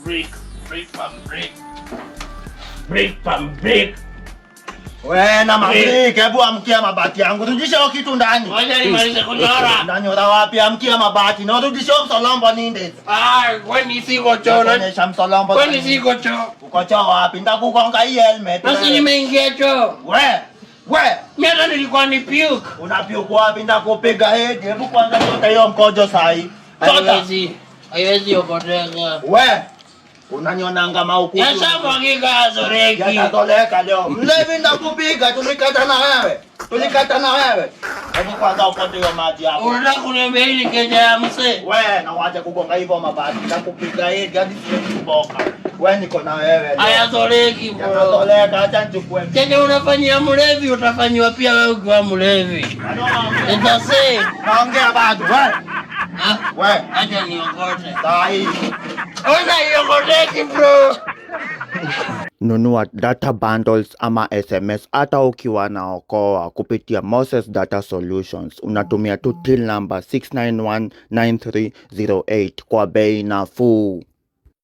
Break, break pam break. Break pam break. We na mabrik, hebu amkia mabati yangu. Rudisha hiyo kitu ndani. Ngoja nimalize kunyora. Ndanyora wapi? Amkia mabati. Na rudisha hiyo msolombo ninde. Ah, kwani siko choo na Naonyesha msolombo. kwani siko choo. Uko choo wapi? Ndakugonga hii helmet. Sasa nimeingia choo. We, we, Mimi hata nilikuwa ni puke. Unapuke wapi? Ndakupiga head. Hebu kwanza chota hiyo mkojo sahi. Chota. Haiwezi. Haiwezi okoteka. We, unanionanga maukutu. Yashamwagika yazoreki. Yatazoleka leo. Mlevi ndakupiga, tulikata na wewe. Tulikata na wewe. Hebu kwanza ukote hiyo maji hapo. Unataka kuniambia hii ni keja ya mzee? We, na wacha kugonga hivyo mabati. Ndakupiga hedi hadi siwezi kuboka. We, niko na wewe leo. Hayazoleki bro. Yatazoleka, acha nichukue. Chenye unafanyia mlevi utafanyiwa pia wewe ukiwa mlevi. It's the same. Naongea bado. We, Ah, we, acha niokote. sahi. Ona iokoteki bro. Nunua data bundles ama SMS hata ukiwa na Okoa kupitia Moses Data Solutions. Unatumia tu till number 6919308 kwa bei nafuu.